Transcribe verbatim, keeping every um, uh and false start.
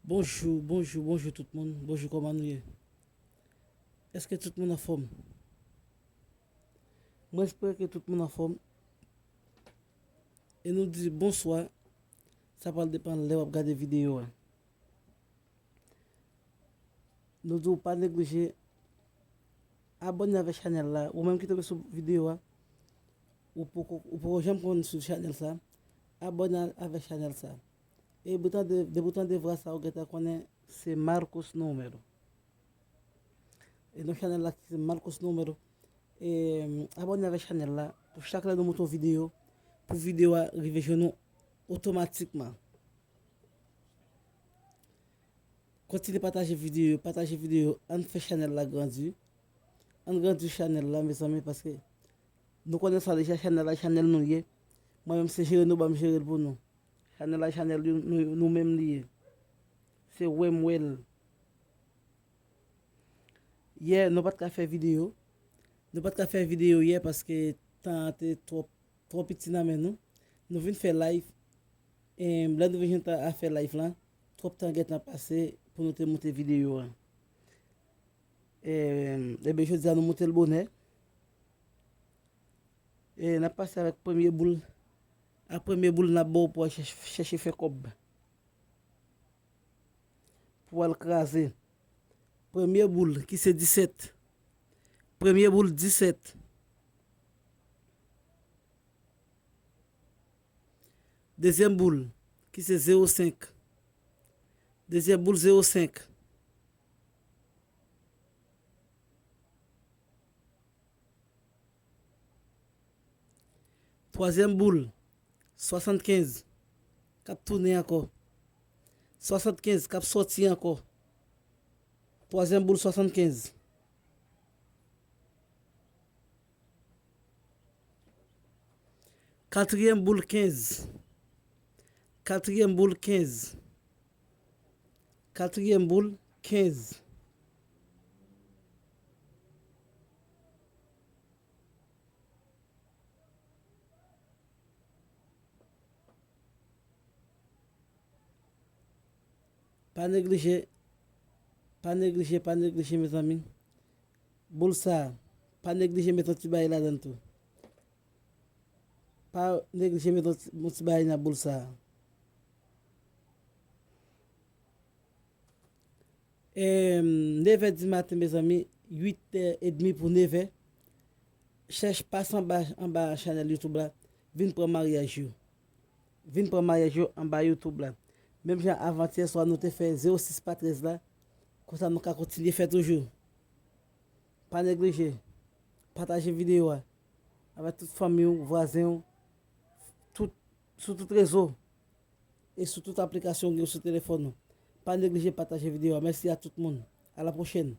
Bonjou, bonjou, bonjou tout moun. Bonjou, kòman nou ye? Èske tout moun anfòm? Mwen espere ke tout moun anfòm. E nou di bonswa. Sa pral depann lè w ap gade videyo a. Nou di w pa neglije abòne avèk chanèl la. Ou menm ki tonbe sou videyo a, ou poko, ou poko janm konn sou chanèl sa, abòne avèk chanèl sa. E depi w tande, depi w tande vwa sa, ou gentan konnen se Marcos Numero. E non chanèl la se Marcos Numero. E, abòne avèk chanèl la pou chak lè nou monte yon videyo, pou videyo a rive jwenn nou otomatikman. Kontinye pataje videyo, pataje videyo, ann fè chanèl la grandi. Ann grandi chanèl la, mezanmi, paske nou konnen sa deja, chanèl la, chanèl nou ye. Mwen menm, se jere nou ban m jere l pou nou. Chanèl la, chanèl nou, nou, nou menm li ye. Se wè m wè l. Yè, nou pa t ka fè videyo. Nou pa t ka fè videyo yè paske tan an te twòp, twò piti nan men nou. Nou vin fè live. E lè nou vin jwenn tan a fè live lan, twòp tan gentan pase pou nou te monte videyo a. E, ebyen, jodi a nou monte l bonè. E n ap pase avèk premye boul. Ak premye boul n ap ba w pou w al chèch-, chèche fè kòb. Pou w al kraze. Premye boul ki se disèt. Premye boul disèt. Dezyèm boul ki se zewo senk. Dezyèm boul zewo senk. Twazyèm boul, swasannkenz, k ap tounen ankò. Swasannkenz, k ap sòti ankò. Twazyèm boul, swasannkenz. Katriyèm boul, kenz. Katriyèm boul, kenz. Katriyèm boul, kenz. Pa neglije, pa neglije, pa neglije, mezanmi. Boul sa, pa neglije met yon ti bagay ladan l tou. Pa neglije met yon ti, yon ti bagay nan boul sa. Em, nevè di maten, mezanmi, uit è edmi pou nevè. Chèch, pase anba, anba chanèl YouTube la, vin pran maryaj yo. Vin pran maryaj yo anba YouTube la. Menm jan avantyè swa nou te fè zewo sis pa trèz la, konsa nou ka kontinye fè toujou. Pa neglije, pataje videyo a avèk tout fanmi w, vwazen w, tout, sou tout rezo e sou tout aplikasyon w gen sou telefòn ou. Pa neglije pataje videyo a. Mèsi a tout moun. A la pwochèn.